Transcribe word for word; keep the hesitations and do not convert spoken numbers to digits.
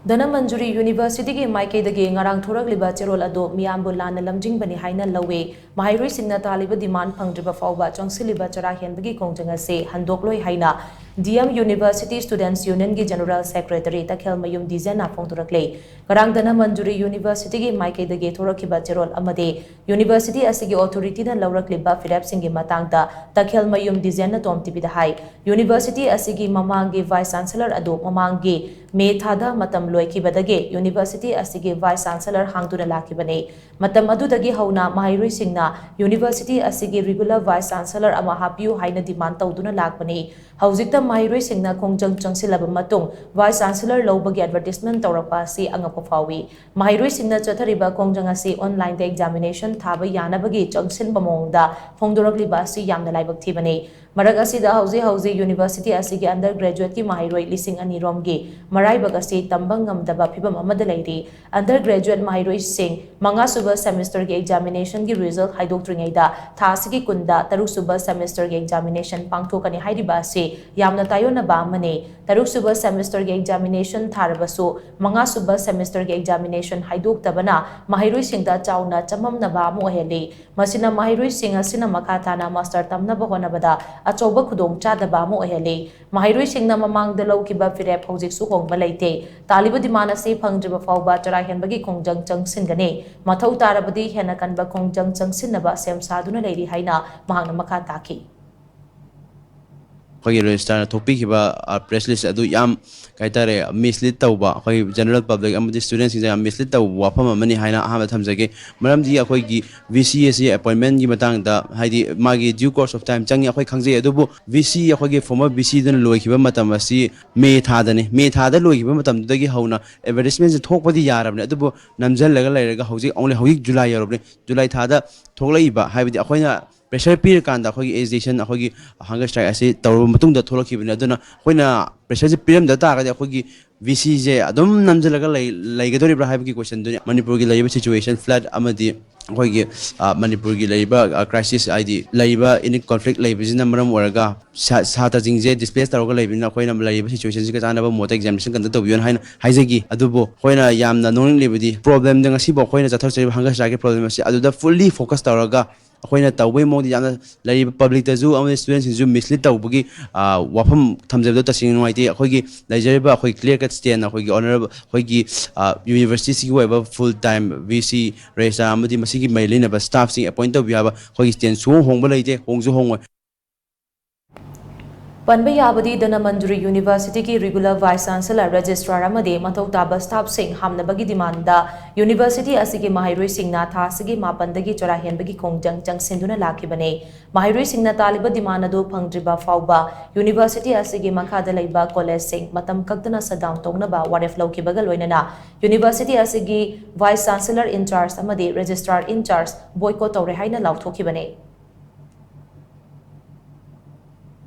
ꯙꯅꯃꯟꯖꯨꯔꯤ ꯌꯨꯅꯤꯚꯔꯁꯤꯇꯤꯒꯤ ꯃꯥꯏꯀꯩꯗꯒꯤ ꯉꯔꯥꯡ ꯊꯣꯔꯛꯂꯤꯕ ꯆꯦꯔꯣꯜ ꯑꯗꯨ ꯃꯤꯌꯥꯝꯕꯨ ꯂꯥꯟꯅ ꯂꯝꯖꯤꯡꯕꯅꯤ ꯍꯥꯏꯅ ꯂꯧꯏ꯫ ꯃꯍꯩꯔꯣꯏꯁꯤꯡꯅ ꯇꯥꯜꯂꯤꯕ ꯗꯤꯃꯥꯟ ꯐꯪꯗ꯭ꯔꯤꯕ ꯐꯥꯎꯕ ꯆꯪꯁꯤꯜꯂꯤꯕ ꯆꯔꯥ ꯍꯦꯟꯕꯒꯤ ꯈꯣꯡꯖꯪ ꯑꯁꯤ ꯍꯟꯗꯣꯛꯂꯣꯏ ꯍꯥꯏꯅ ꯗꯤ ꯑꯦꯝ ꯌꯨꯅꯤꯚꯔꯁꯤꯇꯤ ꯁ꯭ꯇꯨꯗꯦꯟꯠꯁ ꯌꯨꯅꯤꯌꯟꯒꯤ ꯖꯦꯅꯔꯦꯜ ꯁꯦꯀ꯭ꯔꯦꯇꯔꯤ ꯇꯈꯦꯜꯃꯌꯨꯝ ꯗꯤꯖꯦꯟꯅ ꯐꯣꯡꯗꯣꯔꯛꯂꯤ꯫ ꯉꯔꯥꯡ ꯙꯅꯃꯟꯖꯨꯔꯤ ꯌꯨꯅꯤꯚꯔꯁꯤꯇꯤꯒꯤ ꯃꯥꯏꯀꯩꯗꯒꯤ ꯊꯣꯔꯛꯈꯤꯕ ꯆꯦꯔꯣꯜ ꯑꯃꯗꯤ ꯌꯨꯅꯤꯚꯔꯁꯤꯇꯤ ꯑꯁꯤꯒꯤ ꯑꯣꯊꯣꯔꯤꯇꯤꯅ ꯂꯧꯔꯛꯂꯤꯕ ꯐꯤꯔꯦꯞꯁꯤꯡꯒꯤ ꯃꯇꯥꯡꯗ ꯇꯈꯦꯜꯃꯌꯨꯝ ꯗꯤꯖꯦꯟꯅ ꯇꯣꯝ ꯇꯤꯚꯤꯗ ꯍꯥꯏ꯫ ꯌꯨꯅꯤꯚꯔꯁꯤꯇꯤ ꯑꯁꯤꯒꯤ ꯃꯃꯥꯡꯒꯤ ꯚꯥꯏꯁ ꯆꯥꯟꯁꯦꯂꯔ ꯑꯗꯨ ꯃꯃꯥꯡꯒꯤ ꯃꯦ ꯊꯥꯗ ꯃꯇꯝ ꯂꯣꯏꯈꯤꯕꯗꯒꯤ ꯌꯨꯅꯤꯚꯔꯁꯤꯇꯤ ꯑꯁꯤꯒꯤ ꯚꯥꯏꯁ ꯆꯥꯟꯁꯦꯂꯔ ꯍꯥꯡꯗꯨꯅ ꯂꯥꯛꯈꯤꯕꯅꯤ꯫ ꯃꯇꯝ ꯑꯗꯨꯗꯒꯤ ꯍꯧꯅ ꯃꯍꯩꯔꯣꯏꯁꯤꯡꯅ ꯌꯨꯅꯤꯚꯔꯁꯤꯇꯤ ꯑꯁꯤꯒꯤ ꯔꯤꯒꯨꯂꯔ ꯚꯥꯏꯁ ꯆꯥꯟꯁꯦꯂꯔ ꯑꯃ ꯍꯥꯞꯄꯤꯌꯨ ꯍꯥꯏꯅ ꯗꯤꯃꯥꯟ ꯇꯧꯗꯨꯅ ꯂꯥꯛꯄꯅꯤ꯫ ꯍꯧꯖꯤꯛꯇ ꯃꯍꯩꯔꯣꯏꯁꯤꯡꯅ ꯈꯣꯡꯖꯪ ꯆꯪꯁꯤꯜꯂꯕ ꯃꯇꯨꯡ ꯚꯥꯏꯁ ꯆꯥꯟꯁꯦꯂꯔ ꯂꯧꯕꯒꯤ ꯑꯦꯗꯚꯔꯇꯤꯁꯃꯦꯟꯠ ꯇꯧꯔꯛꯄ ꯑꯁꯤ ꯑꯉꯛꯄ ꯐꯥꯎꯏ꯫ ꯃꯍꯩꯔꯣꯏꯁꯤꯡꯅ ꯆꯠꯊꯔꯤꯕ ꯈꯣꯡꯖꯪ ꯑꯁꯤ ꯑꯣꯟꯂꯥꯏꯟꯗ ꯑꯦꯛꯖꯥꯃꯤꯅꯦꯁꯟ ꯊꯥꯕ ꯌꯥꯅꯕꯒꯤ ꯆꯪꯁꯤꯟꯕ ꯃꯑꯣꯡꯗ ꯐꯣꯡꯗꯣꯔꯛꯂꯤꯕ ꯑꯁꯤ ꯌꯥꯝꯅ ꯂꯥꯏꯕꯛ ꯊꯤꯕꯅꯤ꯫ ꯃꯔꯛ ꯑꯁꯤꯗ ꯍꯧꯖꯤꯛ ꯍꯧꯖꯤꯛ ꯌꯨꯅꯤꯚꯔꯁꯤꯇꯤ ꯑꯁꯤꯒꯤ ꯑꯟꯗꯔ ꯒ꯭ꯔꯦꯖꯨꯑꯦꯠꯀꯤ ꯃꯍꯩꯔꯣꯏ ꯂꯤꯁꯤꯡ ꯑꯅꯤ ꯔꯣꯝꯒꯤ ꯃꯔꯥꯏꯕꯛ ꯑꯁꯤ ꯇꯝꯕ ꯉꯝꯗꯕ ꯐꯤꯚꯝ ꯑꯃꯗ ꯂꯩꯔꯤ꯫ ꯑꯟꯗꯔ ꯒ꯭ꯔꯦꯖꯨꯑꯦꯠ ꯃꯍꯩꯔꯣꯏꯁꯤꯡ ꯃꯉꯥꯁꯨꯕ ꯁꯦꯃꯤꯁꯇꯔꯒꯤ ꯑꯦꯛꯖꯥꯃꯤꯅꯦꯁꯟꯒꯤ ꯔꯤꯖꯜꯠ ꯍꯥꯏꯗꯣꯛꯇ꯭ꯔꯤꯉꯩꯗ ꯊꯥ ꯑꯁꯤꯒꯤ ꯀꯨꯟꯗ ꯇꯔꯨꯛꯁꯨꯕ ꯁꯦꯃꯤꯁꯇꯔꯒꯤ ꯑꯦꯛꯖꯥꯃꯤꯅꯦꯁꯟ ꯄꯥꯡꯊꯣꯛꯀꯅꯤ ꯍꯥꯏꯔꯤꯕ ꯑꯁꯤ ꯌꯥꯝꯅ ꯇꯥꯏꯑꯣꯟꯅꯕ ꯑꯃꯅꯤ꯫ ꯇꯔꯨꯛꯁꯨꯕ ꯁꯦꯃꯤꯁꯇꯔꯒꯤ ꯑꯦꯛꯖꯥꯃꯤꯅꯦꯁꯟ ꯊꯥꯔꯕꯁꯨ ꯃꯉꯥꯁꯨꯕ ꯁꯦꯃꯤꯁꯇꯔꯒꯤ ꯑꯦꯛꯖꯥꯃꯤꯅꯦꯁꯟ ꯍꯥꯏꯗꯣꯛꯇꯕꯅ ꯃꯍꯩꯔꯣꯏꯁꯤꯡꯗ ꯆꯥꯎꯅ ꯆꯃꯝꯅꯕ ꯑꯃ ꯑꯣꯏꯍꯜꯂꯤ꯫ ꯃꯁꯤꯅ ꯃꯍꯩꯔꯣꯏꯁꯤꯡ ꯑꯁꯤꯅ ꯃꯈꯥ ꯇꯥꯅ ꯃꯥꯁꯇꯔ ꯇꯝꯅꯕ ꯍꯣꯠꯅꯕꯗ ꯑꯆꯧꯕ ꯈꯨꯗꯣꯡꯆꯥꯗꯕ ꯑꯃ ꯑꯣꯏꯍꯜꯂꯤ꯫ ꯃꯍꯩꯔꯣꯏꯁꯤꯡꯅ ꯃꯃꯥꯡꯗ ꯂꯧꯈꯤꯕ ꯐꯤꯔꯦꯞ ꯍꯧꯖꯤꯛꯁꯨ ꯍꯣꯡꯕ ꯂꯩꯇꯦ꯫ ꯇꯥꯜꯂꯤꯕ ꯗꯤꯃꯥꯟ ꯑꯁꯤ ꯐꯪꯗ꯭ꯔꯤꯕ ꯐꯥꯎꯕ ꯆꯔꯥ ꯍꯦꯟꯕꯒꯤ ꯈꯣꯡꯖꯪ ꯆꯪꯁꯤꯟꯒꯅꯤ꯫ ꯃꯊꯧ ꯇꯥꯔꯕꯗꯤ ꯍꯦꯟꯅ ꯀꯟꯕ ꯈꯣꯡꯖꯪ ꯆꯪꯁꯤꯟꯅꯕ ꯁꯦꯝ ꯁꯥꯗꯨꯅ ꯂꯩꯔꯤ ꯍꯥꯏꯅ ꯃꯍꯥꯛꯅ ꯃꯈꯥ ꯇꯥꯈꯤ꯫ ꯑꯩꯈꯣꯏꯒꯤ ꯔꯦꯖꯤꯁꯇ꯭ꯔꯥꯔꯅ ꯊꯣꯛꯄꯤꯈꯤꯕ ꯄ꯭ꯔꯦꯁ ꯂꯤꯁ ꯑꯗꯨ ꯌꯥꯝ ꯀꯩ ꯍꯥꯏꯇꯥꯔꯦ, ꯃꯤꯁꯂꯤꯠ ꯇꯧꯕ, ꯑꯩꯈꯣꯏ ꯖꯦꯅꯔꯦꯜ ꯄꯕ꯭ꯂꯤꯛ ꯑꯃꯗꯤ ꯁ꯭ꯇꯨꯗꯦꯟꯠꯁꯤꯡꯗ ꯌꯥꯝ ꯃꯤꯁꯂꯤꯠ ꯇꯧꯕ ꯋꯥꯐꯝ ꯑꯃꯅꯤ ꯍꯥꯏꯅ ꯑꯍꯥꯟꯕ ꯊꯝꯖꯒꯦ꯫ ꯃꯔꯝꯗꯤ ꯑꯩꯈꯣꯏꯒꯤ ꯚꯤ ꯁꯤ ꯑꯁꯤ ꯑꯦꯄꯣꯏꯟꯃꯦꯟꯒꯤ ꯃꯇꯥꯡꯗ ꯍꯥꯏꯗꯤ ꯃꯥꯒꯤ ꯗ꯭ꯌꯨ ꯀꯣꯔꯁ ꯑꯣꯐ ꯇꯥꯏꯝ ꯆꯪꯉꯤ ꯑꯩꯈꯣꯏ ꯈꯪꯖꯩ꯫ ꯑꯗꯨꯕꯨ ꯚꯤ ꯁꯤ ꯑꯩꯈꯣꯏꯒꯤ ꯐꯣꯔꯃꯔ ꯚꯤ ꯁꯤꯗꯨꯅ ꯂꯣꯏꯈꯤꯕ ꯃꯇꯝ ꯑꯁꯤ ꯃꯦ ꯊꯥꯗꯅꯤ꯫ ꯃꯦ ꯊꯥꯗ ꯂꯣꯏꯈꯤꯕ ꯃꯇꯝꯗꯨꯗꯒꯤ ꯍꯧꯅ ꯑꯦꯗꯚꯔꯇꯤꯁꯃꯦꯟꯁꯦ ꯊꯣꯛꯄꯗꯤ ꯌꯥꯔꯕꯅꯤ, ꯑꯗꯨꯕꯨ ꯅꯝꯁꯤꯜꯂꯒ ꯂꯩꯔꯒ ꯍꯧꯖꯤꯛ only ꯍꯧꯖꯤꯛ ꯖꯨꯂꯥꯏ ꯌꯧꯔꯕꯅꯤ꯫ ꯖꯨꯂꯥꯏ ꯊꯥꯗ ꯊꯣꯛꯂꯛꯏꯕ ꯍꯥꯏꯕꯗꯤ ꯑꯩꯈꯣꯏꯅ ꯄ꯭ꯔꯦꯁꯔ ꯄꯤꯔꯀꯥꯟꯗ ꯑꯩꯈꯣꯏꯒꯤ ꯑꯦꯖꯤꯇꯦꯁꯟ, ꯑꯩꯈꯣꯏꯒꯤ ꯍꯪꯒꯔ ꯁ꯭ꯇ꯭ꯔꯥꯏꯛ ꯑꯁꯤ ꯇꯧꯔꯕ ꯃꯇꯨꯡꯗ ꯊꯣꯛꯂꯛꯈꯤꯕꯅꯤ꯫ ꯑꯗꯨꯅ ꯑꯩꯈꯣꯏꯅ ꯄ꯭ꯔꯦꯁꯔꯁꯦ ꯄꯤꯔꯝꯗ ꯇꯥꯔꯒꯗꯤ ꯑꯩꯈꯣꯏꯒꯤ ꯚꯤ ꯁꯤꯁꯦ ꯑꯗꯨꯝ ꯅꯝꯁꯤꯜꯂꯒ ꯂꯩ ꯂꯩꯒꯗꯧꯔꯤꯕ꯭ꯔꯥ ꯍꯥꯏꯕꯒꯤ ꯀꯣꯏꯁꯟꯗꯨꯅꯤ꯫ ꯃꯅꯤꯄꯨꯔꯒꯤ ꯂꯩꯔꯤꯕ ꯁꯤꯆꯨꯋꯦꯁꯟ, ꯐ꯭ꯂꯠ ꯑꯃꯗꯤ ꯑꯩꯈꯣꯏꯒꯤ ꯃꯅꯤꯄꯨꯔꯒꯤ ꯂꯩꯔꯤꯕ ꯀ꯭ꯔꯥꯏꯁꯤꯁ, ꯍꯥꯏꯗꯤ ꯂꯩꯔꯤꯕ ꯏꯅꯤꯛ ꯀꯣꯟꯐ꯭ꯂꯤꯛ ꯂꯩꯕꯁꯤꯅ ꯃꯔꯝ ꯑꯣꯏꯔꯒ ꯁꯥꯇ꯭ꯔꯁꯤꯡꯁꯦ ꯗꯤꯁꯄ꯭ꯂꯦꯁ ꯇꯧꯔꯒ ꯂꯩꯕꯅꯤꯅ ꯑꯩꯈꯣꯏꯅ ꯂꯩꯔꯤꯕ ꯁꯤꯆꯨꯋꯦꯁꯟꯁꯤꯒ ꯆꯥꯟꯅꯕ ꯃꯑꯣꯡꯗ ꯑꯦꯛꯖꯥꯃꯤꯅꯦꯁꯟ ꯀꯟꯗꯛ ꯇꯧꯕꯤꯌꯣꯅ ꯍꯥꯏꯅ ꯍꯥꯏꯖꯒꯤ꯫ ꯑꯗꯨꯕꯨ ꯑꯩꯈꯣꯏꯅ ꯌꯥꯝꯅ ꯅꯣꯛꯅꯤꯡꯂꯤꯕꯗꯤ ꯄ꯭ꯔꯣꯕ꯭ꯂꯦꯝꯗ ꯉꯁꯤꯐꯥꯎ ꯑꯩꯈꯣꯏꯅ ꯆꯠꯊꯔꯛꯆꯔꯤꯕ ꯍꯪꯒꯠ ꯍꯟꯗꯥꯒꯤ ꯄ꯭ꯔꯣꯕ꯭ꯂꯦꯝ ꯑꯁꯤ ꯑꯗꯨꯗ ꯐꯨꯜꯂꯤ ꯐꯣꯀꯁ ꯇꯧꯔꯒ ꯑꯩꯈꯣꯏꯅ ꯇꯧꯕꯒꯤ ꯃꯑꯣꯡꯗ ꯌꯥꯝꯅ ꯂꯩꯔꯤꯕ ꯄꯕ꯭ꯂꯤꯛꯇꯁꯨ ꯑꯃꯗꯤ ꯁ꯭ꯇꯨꯗꯦꯟꯁꯤꯡꯁꯨ ꯃꯤꯁꯂꯤꯠ ꯇꯧꯕꯒꯤ ꯋꯥꯐꯝ ꯊꯝꯖꯕꯗ ꯇꯁꯦꯡꯅ ꯅꯨꯡꯉꯥꯏꯇꯦ꯫ ꯑꯩꯈꯣꯏꯒꯤ ꯂꯩꯖꯔꯤꯕ ꯑꯩꯈꯣꯏ ꯀ꯭ꯂꯤꯌꯥꯔ ꯀꯠ ꯁ꯭ꯇꯦꯟ, ꯑꯩꯈꯣꯏꯒꯤ ꯑꯣꯅꯔꯦꯕꯜ ꯑꯩꯈꯣꯏꯒꯤ ꯌꯨꯅꯤꯚꯔꯁꯤꯇꯤꯁꯤꯒꯤ ꯑꯣꯏꯕ ꯐꯨꯜ ꯇꯥꯏꯝ ꯚꯤ ꯁꯤ ꯔꯦꯖꯤꯁꯇ꯭ꯔꯥꯔ ꯑꯃꯗꯤ ꯃꯁꯤꯒꯤ ꯃꯔꯤ ꯂꯩꯅꯕ ꯁ꯭ꯇꯥꯐꯁꯤꯡ ꯑꯦꯄꯣꯏꯟ ꯇꯧꯕꯤꯌꯨ ꯍꯥꯏꯕ ꯑꯩꯈꯣꯏꯒꯤ ꯁ꯭ꯇꯦꯟ ꯁꯨꯡꯍꯣꯡ ꯍꯣꯡꯕ ꯂꯩꯇꯦ, ꯍꯣꯡꯁꯨ ꯍꯣꯡꯉꯣꯏ꯫ ꯄꯟꯕ ꯌꯥꯕꯗꯤ, ꯙꯅꯃꯟꯖꯨꯔꯤ ꯌꯨꯅꯤꯚꯔꯁꯤꯇꯤꯒꯤ ꯔꯤꯒꯨꯂꯔ ꯚꯥꯏꯁ ꯆꯥꯟꯁꯦꯂꯔ, ꯔꯦꯖꯤꯁꯇ꯭ꯔꯥꯔ ꯑꯃꯗꯤ ꯃꯊꯧ ꯇꯥꯕ ꯁ꯭ꯇꯥꯐꯁꯤꯡ ꯍꯥꯞꯅꯕꯒꯤ ꯗꯤꯃꯥꯟꯗ ꯌꯨꯅꯤꯚꯔꯁꯤꯇꯤ ꯑꯁꯤꯒꯤ ꯃꯍꯩꯔꯣꯏꯁꯤꯡꯅ ꯊꯥ ꯑꯁꯤꯒꯤ ꯃꯥꯄꯟꯗꯒꯤ ꯆꯔꯥ ꯍꯦꯟꯕꯒꯤ ꯈꯣꯡꯖꯪ ꯆꯪꯁꯤꯟꯗꯨꯅ ꯂꯥꯛꯈꯤꯕꯅꯤ꯫ ꯃꯍꯩꯔꯣꯏꯁꯤꯡꯅ ꯇꯥꯜꯂꯤꯕ ꯗꯤꯃꯥꯟ ꯑꯗꯨ ꯐꯪꯗ꯭ꯔꯤꯕ ꯐꯥꯎꯕ ꯌꯨꯅꯤꯚꯔꯁꯤꯇꯤ ꯑꯁꯤꯒꯤ ꯃꯈꯥꯗ ꯂꯩꯕ ꯀꯣꯂꯦꯖꯁꯤꯡ ꯃꯇꯝ ꯀꯛꯇꯅ ꯁꯠꯗꯥꯎꯟ ꯇꯧꯅꯕ ꯋꯥꯔꯦꯞ ꯂꯧꯈꯤꯕꯒ ꯂꯣꯏꯅꯅ ꯌꯨꯅꯤꯚꯔꯁꯤꯇꯤ ꯑꯁꯤꯒꯤ ꯚꯥꯏꯁ ꯆꯥꯟꯁꯦꯂꯔ ꯏꯟꯆꯥꯔꯖ ꯑꯃꯗꯤ ꯔꯦꯖꯤꯁꯇ꯭ꯔꯥꯔ ꯏꯟꯆꯥꯔꯖ ꯕꯣꯏꯀꯣꯠ ꯇꯧꯔꯦ ꯍꯥꯏꯅ ꯂꯥꯎꯊꯣꯛꯈꯤꯕꯅꯤ꯫